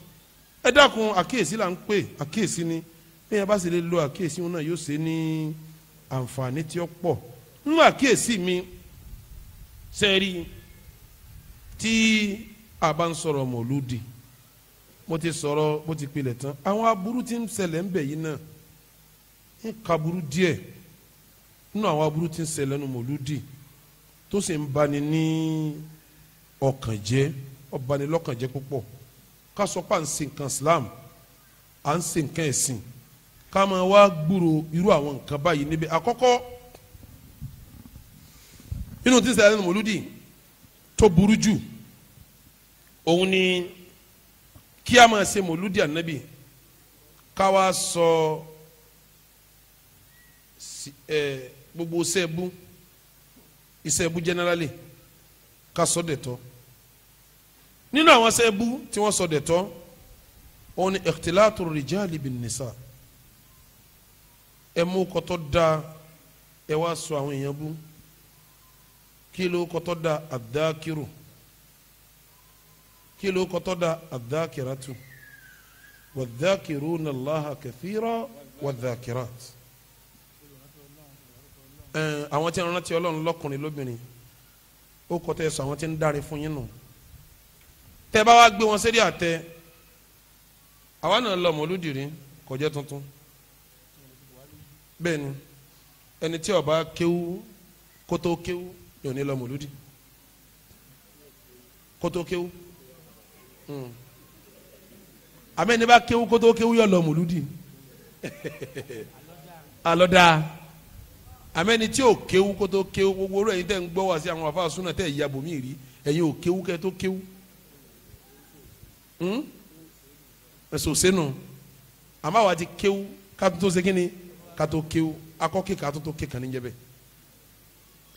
Ẹ dákun, àkíyèsí là ń pè, àkíyèsí ni. Bí yẹn bá sì lè lo àkíyèsí wọn náà yóò ṣe ní àǹfààní tí ó pọ̀. Nínú àkíyèsí mi sẹ́ẹ̀rí tí a bá ń sọ̀rọ̀ mọ̀lúdì, mo ti sọ̀rọ̀ bó ti pilẹ̀ tán, àwọn aburú tí ń ṣẹlẹ̀ ń bẹ̀ yìí náà ń kaburú díẹ̀. Nínú àwọn aburú tí ń ṣẹlẹ̀ nínú mọ̀lúdì tó sì ń bani ní ọkàn jẹ́, ó bani lọ́kàn jẹ́ púpọ̀. Ká sọ pé à ń ṣe nǹkan Islam, à ń ṣe nǹkan ẹ̀sìn, ká máa wá gbúrò irú àwọn nǹkan báyìí níbi. Àkọ́kọ́ nínú tí ń ṣẹlẹ̀ nínú mọ̀lúdì tó burú jù, òun ni kí a máa ṣe mọ̀lúdì ànábì, ká wá sọ gbogbo sẹ́ẹ̀bù, ìsẹ́ẹ̀bù generally, ká sọ dẹ̀tọ́. Nínú àwọn sẹ́ẹ̀bù tí wọ́n sọ dẹ̀tọ́, òun ni ikhtilatu rijali bin nisa. Ẹ mú kọ́tọ́ da, ẹ wá sọ àwọn èèyàn bú. Kí ló kọ́tọ́ da? Àdákìrù. Kí ló kọ́tọ́ da? Àdákìrátù. Wàdákìrúnà Allaha kathira wàdákìrát. Àwọn tí ń rántí Ọlọ́run lọ́kùnrin lóbìnrin, ó kọ́tọ́ ẹ sọ àwọn tí ń dáre fún yín nù. Tẹ́ bá wá gbé wọn sérí àtẹ, àwa náà lọ mọ̀lúdì rí, kò jẹ́ tuntun. Bẹ́ẹ̀ ni, ẹni tí ó bá kéwú kótó kéwú yóò ní lọ mọ̀lúdì kótó kéwú. Àmẹ́ni bá kéwú kótó kéwú yóò lọ mọ̀lúdì. Alọ́dà. Àmẹ́ni tí ò kéwú kótó kéwú, gbogbo orú ẹ̀yin tẹ́ ń gbọ́ wá sí àwọn àfáà súnà tẹ́ ìyá bòmí rí, ẹ̀yin ò kéwú kẹ́ tó kéwú. Ẹ̀sọ̀ sẹ́nu. Àmọ́ àwa ti kéwú ká tó ṣe kíni, ká tó kéwú, akọ́kẹ́ ká tó ké kàn ní jẹ́ bẹ́ẹ̀.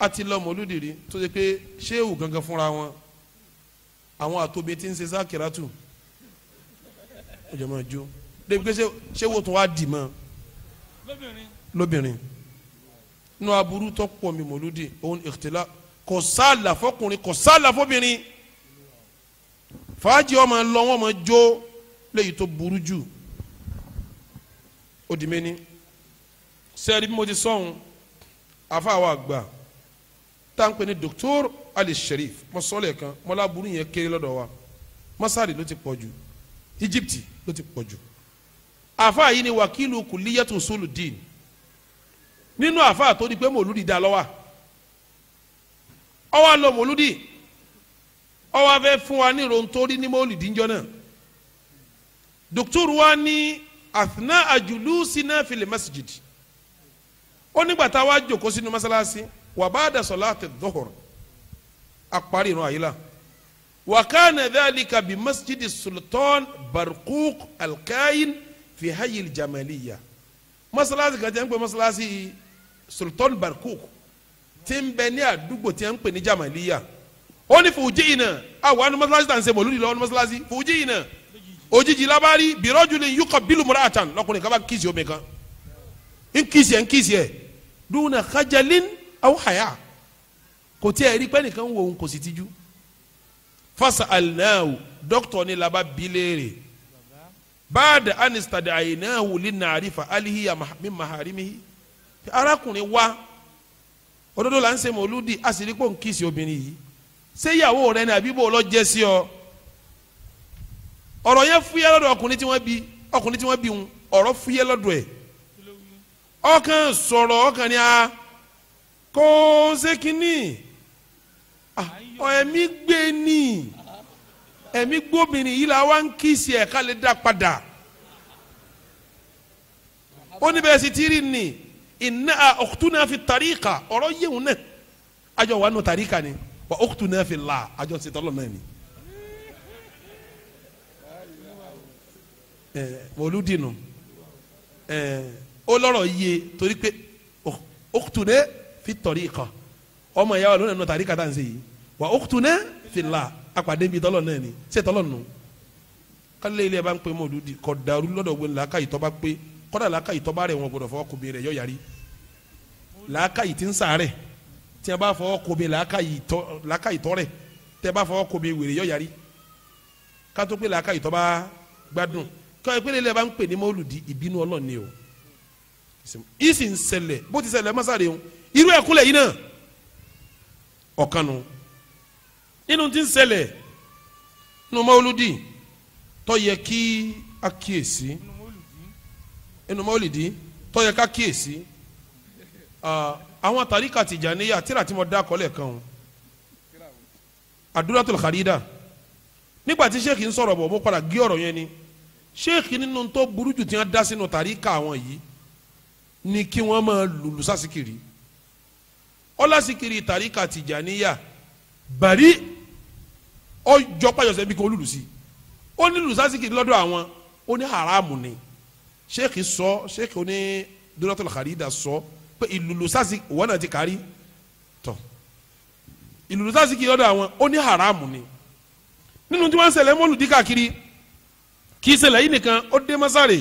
A ti lọ mọ̀lúdì rí tó ṣe pé ṣéwù gangan fúnra wọn, àwọn àtòbí tí ń ṣe sákìrátù ó jẹ́ máa jó débi pé ṣéwù tún wá dì mọ́ lóbìnrin. Nínú aburú tó pọ̀ mi mọ̀lúdì òun ìkìtìlá, kò sáàlà fọkùnrin, kò sáàlà fọbìnrin. Fàájì ọmọ lọ wọn máa jó léyìí tó burú jù. Ó di méní. Sẹ́ẹ̀rí bí mo ti sọ̀hún, àfàwọ̀ àgbà tá n pè ní Dr. Ali Sherif, mo sọ lẹ́ẹ̀kan, mo láburú yẹn kéré lọ́dọ̀ wa. Masari ló ti pọ̀ jù, Egypt ló ti pọ̀ jù. Àfáà yìí ni wàkílù kùlíyàtù usuluddin. Nínú àfáà tó di pé mòlúdi dá lọ́wọ́, ó wá lọ mòlúdi, ó wá fẹ́ fún wa ní ìròntórí ní mòlúdi ńjọ́ náà. Dr. wa ní athna ajulusina fil masjid. Ó nígbà tá a wá jókòó sínú mọ́sálásí wà ba'da salati dhuhr àparí ìrun àyílà wa kana dhalika bi masjidi sultan Barquq alkain fi hayil jamaliya. Mọ́sálásí kan tí ń pè mọ́sálásí sultan Barquq tí ń bẹ ní àdúgbò tí ń pè ní jamaliya. Ó ní fujina àwọn àni mọ́sálásí tà ń ṣe mọ̀lúdi lọ́wọ́ ní mọ́sálásí fujina òjijì labari birajulin yuqabbilu mura'atan lọkùnrin kaba kìsì omi kan ń kìsì ẹ̀ ń kìsì ẹ̀ duna khajalin aw haya kò tí ẹ̀ rí pé nìkan wo òun kò sì tijú. Fasa'alnahu dókítà ní laba biléèrè ba'da an istada'aynahu lina'rifa alihiya min maharimihi. Arákùnrin wa òdodo là ń ṣe mọ̀lúdi a sì rí pé òun kìsì obìnrin yìí ṣé ìyàwó rẹ ni àbí bò lọ jẹ́ sí ọ. Ọ̀rọ̀ yẹn fúyẹ́ lọ́dọ̀ ọkùnrin tí wọ́n bí ọkùnrin tí wọ́n bí ń ọ̀rọ̀ fúyẹ́ lọ́dọ̀ ẹ̀. Ọkàn sọ̀rọ̀ ọkàn ni a kò ṣe kínní ẹ̀mí gbé ní ẹ̀mí gbóbìnrin yìí la wá ń kíìsì ẹ̀ ká lè dá padà. Ó ní bẹ́ẹ̀ sì ti rí ni inna ukhtuna fi tariqa ọ̀rọ̀ yẹ̀wò náà àjọ wà nù tariqa ni wa ukhtuna fi Allah àjọ ṣètọ́lọ̀ náà ni. Mọ̀lúdìnú ó lọ́rọ̀ yé torí pé ukhtuna fi tariqa ọmọ ìyá wa lónìí nù tàríkà tá à ń ṣe yìí wa ukhtuna fillah apàdé bíi tọ́lọ̀ náà ni ṣé tọ́lọ̀ nù. Kálí ilé ẹ bá ń pè mọ̀lúdì kọ̀ dàrú lọ́dọ̀ gbé làákàyè tọ́ bá pé kọ́dà làákàyè tọ́ bá rẹ̀ wọn gbọ́dọ̀ fọwọ́ kó bí rẹ̀ yọ yàrí làákàyè tí ń sàárẹ̀ tí a bá fọwọ́ kó bí làákàyè tọ́ rẹ̀ tí a bá fọwọ́ kó bí wèrè yọ yàrí kátó pé làákàyè tọ́ bá gbádùn kọ́ ẹ pé lè bá ń pè ní mọ́lùdí ìbínú Ọlọ́run ni o. Ìsì ń ṣẹlẹ̀ bó ti ṣẹlẹ̀ mọ́sálẹ̀ o irú ẹ̀kúnlẹ̀ yìí náà ọ̀kanu nínú tí ń ṣẹlẹ̀ nínú mọ́lùdí tó yẹ kí a kíyèsí nínú mọ́lùdí tó yẹ ká kíyèsí àwọn tàríkà Tìjàníyà tíra tí mo dá kọ́lẹ̀ kan o Ad-Durratul Kharida nígbà tí sèkì ń sọ̀rọ̀ bọ̀ mo padà gé ọ̀rọ̀ yẹn ni. Sheikh nínú tó burú jù tí wọ́n dá sínú tàríkà àwọn yìí ni kí wọ́n máa lùlù sásìkiri ọlásìkiri tàríkà Tìjàníyà bàrí ọjọ́ pàjọsẹ̀ bí kò lùlù sí ó ní lùlù sásìkiri lọ́dọ̀ àwọn ó ní haramu ni. Sheikh sọ sheikh oní Durratul Kharida sọ pé ìlùlù sásìkiri wọ́n náà ti kárí tọ̀ ìlùlù sásìkiri lọ́dọ̀ àwọn ó ní haramu ni. Nínú tí wọ́n ń ṣẹlẹ̀ mọ́lùdí káàkiri kì í ṣẹlẹ̀ yìí nìkan ó dé masare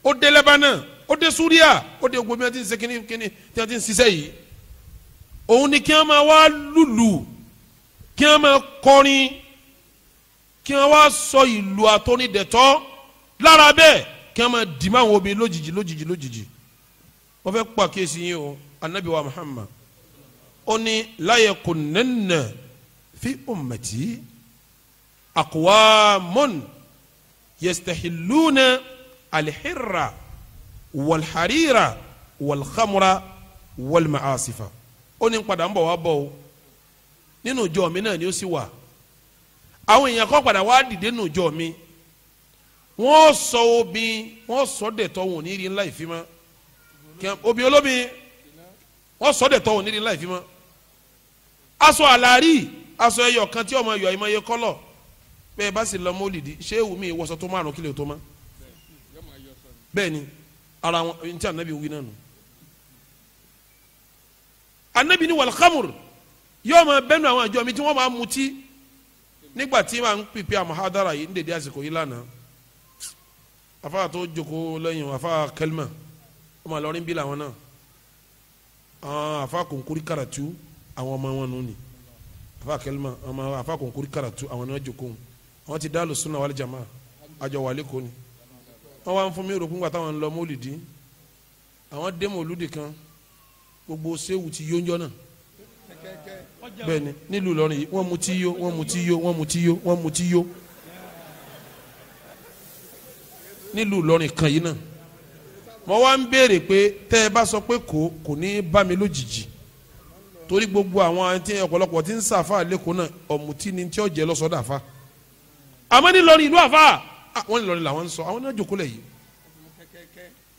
ó dé Lebanon ó dé Suria ó dé gbogbo bí wọ́n ti ń ṣe kíní kíní tí wọ́n ti ń ṣiṣẹ́ yìí. Òun ni kí wọ́n máa wá lùlù kí wọ́n máa kọrin kí wọ́n wá sọ ìlú àtọ́nidẹ̀tọ́ lára bẹ́ẹ̀ kí wọ́n máa dì máa wọ obìnrin lójijì lójijì lójijì. Wọ́n fẹ́ pa kéésì yín o. Anabi wa Muhammad ó ní la yakunanna fi ummati aqwamun yastahilluna alhirra walharira walkhamra walmaasifa. Ó ní padà ń bọ̀ wá bọ̀ o nínú ìjọ mi náà ni ó sì wà àwọn èèyàn kan padà wá dìde nínú ìjọ mi wọ́n sọ obìn wọ́n sọ dẹ̀tọ̀ wọn ò ní rí ńlá ìfimá obìn olóbìn wọ́n sọ dẹ̀tọ̀ wọn ò ní rí ńlá ìfimá. Aṣọ àlàrí aṣọ ẹyọ kan tí ọmọ ẹyọ ìmọ̀ kọ́lọ̀ bẹ́ẹ̀ bá sì lọ mọ́lìdí ṣé ewu mi ìwọṣọ tó márùn kílẹ̀ tó má bẹ́ẹ̀ ni ara wọn ní tí anabi wí náà nù. Anabi ni wàlúkàmùr yóò máa bẹ́nu àwọn àjọ mi tí wọ́n máa mutí nígbà tí màá ń pèpè àmàhádàrà yìí ń dèdè àsìkò yìí lánàá. Afa tó jókòó lẹ́yìn afa kẹlímà ọmọ àlọ́rin bí làwọn náà àwọn afa kòǹkórí karatu àwọn ọmọ wọn nù ni afa kẹlímà ọmọ afa kòǹkórí karatu àwọn náà jókòó àwọn ti dáàlù sunna wal jamaa àjọ wà lẹ́kọ̀ọ́ ni wọ́n wá ń fún mi rò kúngbà táwọn ń lọ mọ́lìdí àwọn dé mọ́lúdì kan gbogbo sewu ti yónjọ́ náà bẹ́ẹ̀ ni nílùú Ìlọrin yìí wọ́n mutí yó wọ́n mutí yó wọ́n mutí yó wọ́n mutí yó nílùú Ìlọrin kan yìí náà. Mo wá ń béèrè pé tẹ́ ẹ bá sọ pé kò ní bá mi lójijì torí gbogbo àwọn tí ọ̀pọ̀lọpọ̀ tí ń sàfà lẹ́kọ̀ọ́ náà ọ̀mùtí ni tí ó jẹ́ lọ́sọ̀dọ̀ àfa àmọ́ ní Ìlọrin ìlú àfa wọ́n ní Ìlọrin làwọn ń sọ àwọn náà jòkó lẹ̀ yìí.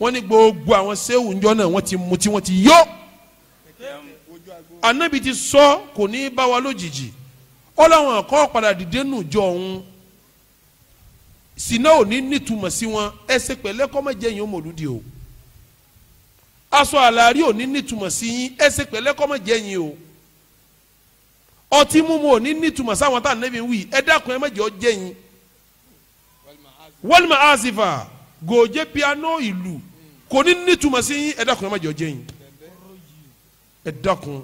Wọ́n ní gbogbo àwọn sẹ́wù ńjọ́ náà wọ́n ti mutí, wọ́n ti yó. Anabi ti sọ kò ní bá wa lójijì. Ọlọ́wọ́n kọ́ padà dìde nù jọ òun. Sinna ò ní nítumọ̀ sí wọn. Ẹsẹ̀ pẹ̀lẹ́ kọ́ mọ̀ jẹ́ yín ó mọ̀lúdi o. Aṣọ àlàrí ò ní nítumọ̀ sí yín. Ẹsẹ̀ pẹ̀lẹ́ kọ́ mọ̀ jẹ́ yín o. Ọtí mímu ò ní nítumọ̀ sáwọn tá ànábì ń wí. Ẹ dákun ẹ má jẹ́ ọ jẹ́ yín. Wal ma'azifa gòjé piano ìlú kò ní nítumọ̀ sí yín. Ẹ dákun ẹ má jẹ́ ọ jẹ́ yín. Ẹ dákun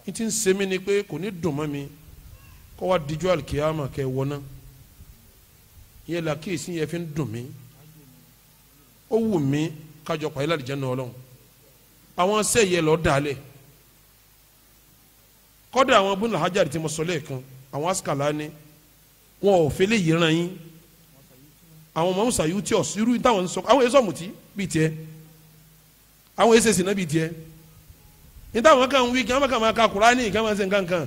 n ti ń ṣe mí ni pé kò ní dùn mọ́ mi kọ́ wa dijọ́ alikiyama kẹ́ wọ́ná. Yẹ la kéésì yẹ fi ń dùn mí. Ó wù mí kájọ pàyẹ́ lálìjẹ́ náà Ọlọ́run. Àwọn sẹ́ yẹ lọ́ọ́ dalẹ̀. Kọ́dà àwọn bùnà hajj tí mo sọ lẹ́ẹ̀kan, àwọn asikala ni wọn ò fẹ́lẹ́ yìí ràn yín. Àwọn ọmọ musa yìí tí ọ̀ irú táwọn ń sọ, àwọn èso ọ̀mùtí bíi tiẹ̀, àwọn èso ìsìnà bíi tiẹ̀. Ní táwọn kan wí kí wọ́n kàn máa ka Kùránì kí wọ́n máa ṣe nǹkan kan,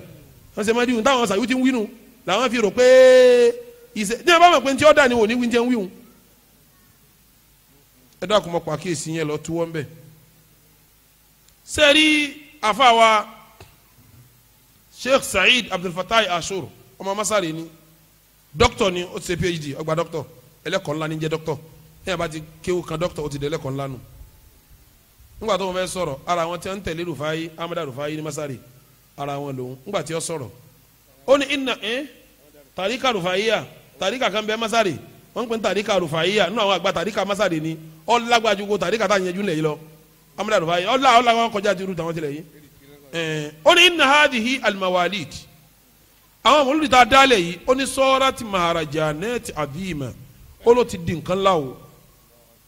wọ́n ṣe máa di táwọn sàyú ti ń wí nu làwọn fi rò pé ìṣe ní abá mọ̀ pé ntí ọ̀dà ni wò ní wí ntí ń wíwùn. Ẹ dákun mọ́ pàkíyèsí yẹn lọ tú wọ́n bẹ̀. Sẹ́ẹ̀rí àfàwà Sheikh Saheed Abdul Fatai Ashur ọmọ Masari ni, dókítọ̀ ni, ó ti ṣe PhD, ọgbà dókítọ̀, ẹlẹ́kọ̀ọ́ ńlá ní jẹ́ dókítọ̀. Ní àbá ti kéwù kan dókítọ̀, ó ti dẹ̀ ẹlẹ́kọ̀ọ́ ńlá nù. Nígbà tó wọn fẹ́ sọ̀rọ̀, ara wọn tí wọ́n ń tẹ̀lé Rufai, Amada Rufai ní Masari, ara wọn lòun. Nígbà tí ó sọ̀rọ̀, ó ní inna tàríkà Rufaiya, tàríkà kan bẹ́ Masari, wọ́n ń pè ní tàríkà Rufaiya, nínú àwọn àgbà tàríkà Masari ni, ó lágbájú ko tàríkà tá à ń yẹjú lẹ̀ yìí lọ. Amada Rufai, ọ̀là wọn kọjá ti rú tàwọn tilẹ̀ yìí. Ó ní inna hadhihi almawalid, àwọn mọ̀lúdi tá a dálẹ̀ yìí, ó ní sọ́ọ́rà ti maharajanati adhima, ó ló ti di nǹkan ńlá o.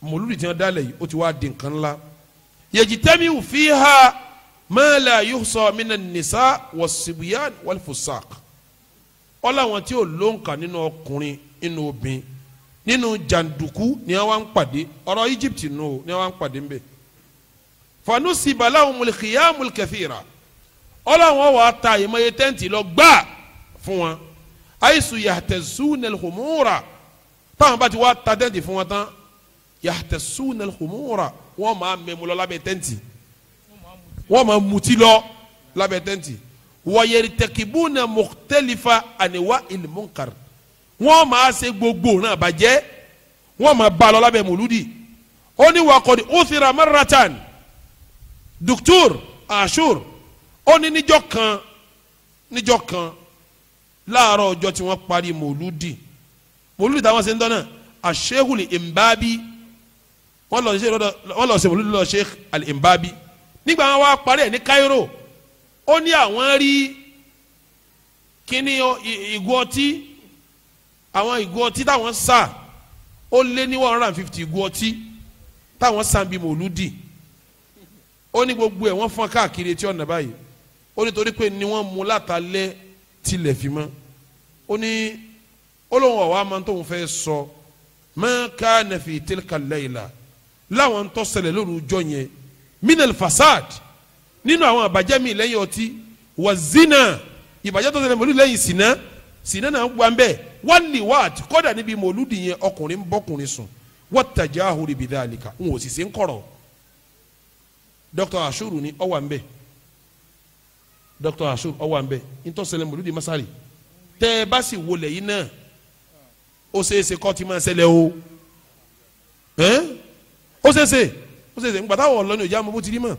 Mọ̀lúdi tí wọ́n dálẹ̀ yìí, ó ti wá di nǹkan ńlá. Yajtami'u fiha ma la yuhsa mina nisa was-sibyan wal-fusaq. Ó láwọn tí ò lóǹkà nínú ọkùnrin, nínú obìnrin, nínú jàǹdùkú ni wọ́n ń pàdé. Ọ̀rọ̀ Egypt nù ni wọ́n ń pàdé ńbẹ̀. Fanusiba lahumul khiyamul kathira. Ó láwọn wà á ta ìmọ̀ye tẹ́ǹtì lọ gbáà fún wọn. Àìsù yahtazuna al-khumura. Táwọn bá ti wá ta tẹ́ǹtì fún wọn tán, yahtazuna al-khumura, wọ́n máa mẹ́mu lọ lábẹ́ tẹ́ǹtì, wọ́n máa mutí lọ lábẹ́ tẹ́ǹtì. Wa yartakibuna mukhtalifa anwa'il munkar. Wọ́n máa ṣe gbogbo náà bàjẹ́, wọ́n máa bá lọ lábẹ́ mòlúdì. Ó ní wa qad uthira marratan. Dr. Ashur ó ní níjọ́ kan láàárọ̀ ọjọ́ tí wọ́n parí mòlúdì táwọn ṣe ń dọ́nà, Ashehul Imbabi, wọ́n lọ ṣe mòlúdì lọ Sheikh Al-Imbabi. Nígbà wọn wá parí ẹ̀ ní Cairo, ó ní àwọn rí kíní ìgò ọtí, àwọn ìgò ọtí táwọn sà, ó lé ní 150 ìgò ọtí táwọn sà bí mòlúdì. Ó ní gbogbo ẹ̀ wọ́n fọ́n káàkiri etí ọ̀nà báyìí. Ó ní torí pé ni wọ́n mú látàlẹ́ tilẹ̀ fi mọ́. Ó ní olóhùn ọ̀wá máa ń tóun fẹ́ sọ ma kana fi tilka layla, láwọn tó ṣẹlẹ̀ lóru ọjọ́ yẹn, minal fasad, nínú àwọn àbàjẹ́ mi lẹ́yìn ọtí, wà zina, ìbàjẹ́ tó ṣẹlẹ̀ mọ̀lúdì lẹ́yìn sinna, sinna náà wà ń bẹ̀, wal liwat, kọ́dà níbi mọ̀lúdì yẹn ọkùnrin ń bọ́kùnrin sùn, wat tajahuri bidhalika, ń wò sì sí ń kọ̀rọ̀. Dr. Ashur ni ó wà ń bẹ̀. Dr. Ashur ó wà ń bẹ̀. Ntọ́ ṣẹlẹ̀ mọ̀lúdì Masari, tẹ́ ẹ bá sì wọlé yìí náà, ó ṣeéṣe kọ́ ti máa ṣẹlẹ̀ o. Ó ṣeéṣe, ó ṣeéṣe. Ńgbà táwọn ọ̀lọ́ni òjá mọ bó ti rí mọ̀,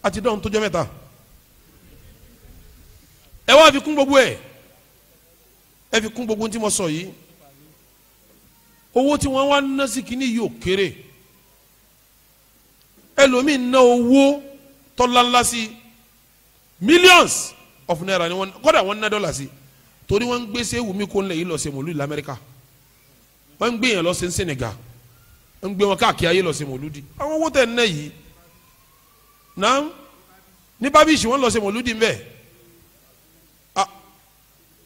àti dọ́n tó jẹ́ mẹ́ta. Ẹ wá fi kún gbogbo ẹ̀, ẹ fi kún gbogbo tí mo sọ yìí. Owó tí wọ́n wá ná sí kínní yìí ò kéré. Ẹlòmíì ná owó tọ́lá ńlá sí, millions of naira ni wọ́n, kódà wọ́n ná dọ́là sí, torí wọ́n ń gbé sẹ́wù mí kó ńlẹ̀ yìí lọ sí mòlúdi lamẹ́ríkà, wọ́n ń gbé yẹn lọ sí Senegal, wọ́n ń gbé wọn káàkiri ayé lọ sí mòlúdi. Àwọn owó tẹ̀ ń ná yìí náà ní bábíṣì wọ́n lọ sí mòlúdi ń bẹ̀.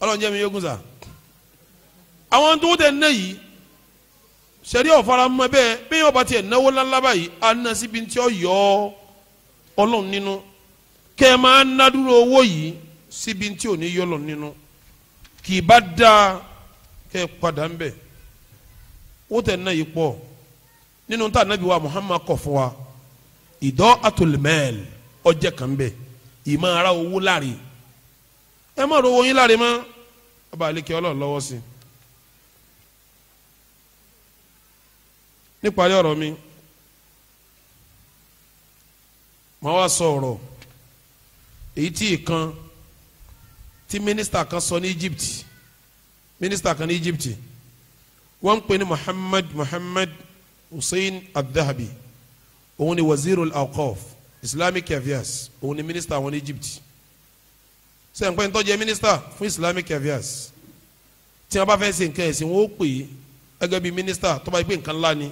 Ọlọ́run jẹ́ mi yókùn sá. Àwọn tó tẹ̀ ń ná yìí sẹ́rí ọ̀fara mọ́ bẹ́ẹ̀, bẹ́ẹ̀ yóò bá tiẹ̀ náwó ńláńlá báyìí, á ná síbi tí ó yọ Ọlọ́run nínú. Kẹ́ ẹ máa ná dúró owó yìí síbi tí ò ní yọ Ọlọ́run nínú. Kì í bá dáa kẹ́ ẹ padà ń bẹ̀. Owó tẹ̀ ná yìí pọ̀. Nínú tá anabi wa Muhammad kọ̀ fún wa, ìdọ́ atolmẹ́ẹ̀l ọjẹ́ kan bẹ́ẹ̀, ìmọ̀ ara owó láre. Ẹ má ro owó yín láre mọ́, ọba àlekè Ọlọ́run lọ́wọ́ sí i. Níparí ọ̀rọ̀ mi, màá wá sọ ọ̀rọ̀ èyí tí ìkan tí mínísítà kan sọ ní Egypt. Mínísítà kan ní Egypt, wọ́n ń pè ní Muhammad Hussein Al-Dhahabi. Òun ni wazirul awqaf, Islamic affairs. Òun ni mínísítà wọn ní Egypt. Sẹ́yìn pé ń tó jẹ́ mínísítà fún Islamic affairs, tí wọ́n bá fẹ́ ṣe nǹkan ẹ̀sìn, wọ́n ó pè é gẹ́gẹ́ bí mínísítà. Tó bá yẹ pé nǹkan ńlá ni,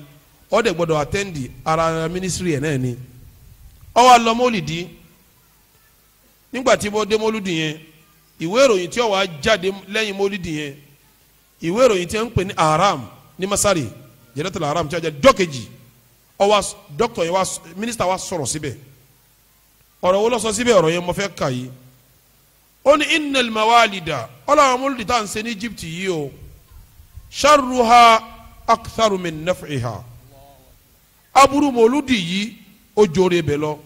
ó dẹ̀ gbọ́dọ̀ àtẹ́ǹdì ara mínísírì ẹ̀ náà ni. Ó wá lọ mólìdí. Nígbà tí mo dé mólìdí yẹn, ìwé ìròyìn tí ó wá jáde lẹ́yìn mólìdí yẹn, ìwé ìròyìn tí wọ́n ń pè ní Haram ní Masari, Jẹ́dẹ́tẹ̀lẹ̀ Haram tí wọ́n jẹ́ dọ́kejì, ó wá dókítà yẹn wá, mínísítà wá sọ̀rọ̀ síbẹ̀. Ọ̀rọ̀ wo ló sọ síbẹ̀? Ọ̀rọ̀ yẹn mo fẹ́ kà yìí. Ó ní innal mawalida, ọlọ́run mólìdí tá à ń ṣe ní Egypt yìí o, sharruha aktharu min naf'iha. Aburú mòlúdì yìí ó jóore bẹ̀ lọ.